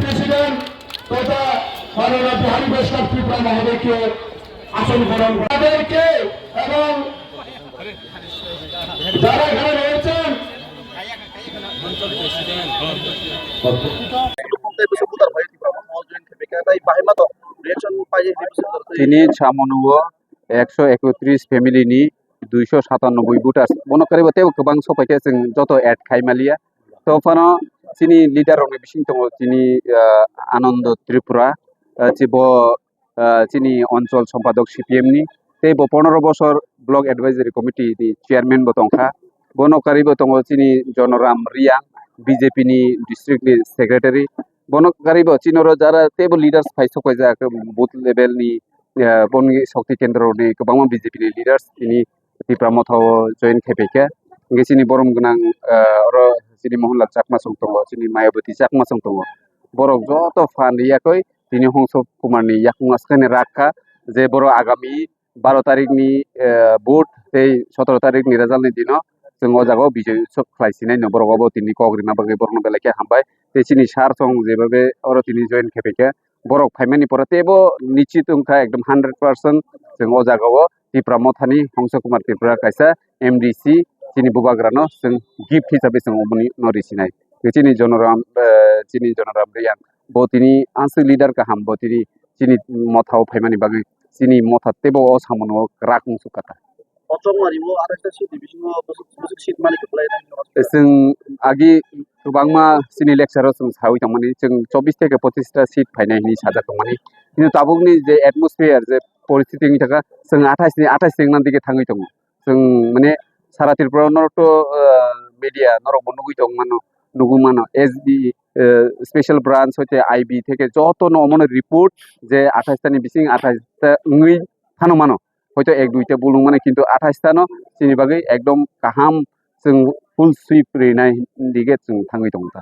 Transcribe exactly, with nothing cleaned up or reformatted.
প্রেসিডেন্ট তথা মাননীয় বিহারী বৈষ্ণব ত্রিপুরা মহোদয়কে আসন গ্রহণ করা। তাদেরকে এবং যারা এখানে রয়েছেন, Tini Chamonuo ekso ekotris family ni duiso satanoboi voters. Bono kwrwi bo teibo kwbang sopai khe chwng joto add khai maliya. To phano chini leader rokni bising tongo chini, ah, Anando Tripura, ah, chi bo, ah, chini onchol sompadok C P M ni. Tei bo pondro bosor block advisory committee ni chairman bo tongkha. Bono kwrwi bo tongo chini Jonoram Riang, B J P ni district ni secretary. Bono kwrwi bo chini oro jara teibo leaders phai sok paijak booth level ni, ah, boni Shakti Kendra ni kwbangma B J P ni leaders tini Tipra Motha o join khai paikha. Hingke chini borom gwnang, ah, oro chini Mohanlal Chakma chwng tongo, chini Mayawati Chakma chwng tongo. Borok joto phan riyakoi tini Hongso Kumar ni yakung aswkani rak kha je borok agami baro tarik ni, eh, vote tei sotoro tarik ni result ni dino chwng o jaga o bijoy utsav khlai sinai no borok obo tini kok rina bagwi borok no belai khe hambai tei chini sir chwng je babe oro tini join khai paikha. Borok phaimani pore teibo nichit wngkha ekdom hundred percent chwng o jaga o Tipra Mothani Hongso Kumar Tripura kaisa M D C chini bubagrano chwng gift hisabe chwng oboni no risinai. Tei chini Jonoram, eh, chini Jonoram Riyang bo tini aswk leader kaham, bo tini chini motha o phaimani bagwi chini motha teibo o samungo kwrak wngsuk kha ta. O chongmari o athais ta seat ni bisingo bwswk, bwswk seat mani kwplai nai. Chwng agi kwbangma chini lecture o chwng sawi tongmani, chwng chobbish theke pochista seat phainai hinwi sajak tongmani. Kintu tabukni je atmosphere, je poristiti wngwi thangkha, chwng athais ni athais wngna digi thangwi tongo. Chwng mane sara Tripura norok to, ah, media norok bo nugwi tong mano, nugwi mano. S B, eh, special branch hoite I B theke joto no omono report je athais ta ni bising athais ta wngwi phano mano. Hoito ek duita bulung mano, kintu athais ta no chini bagwi ekdom kaham chwng full sweep rinai dige chwng thangwi tongo ta.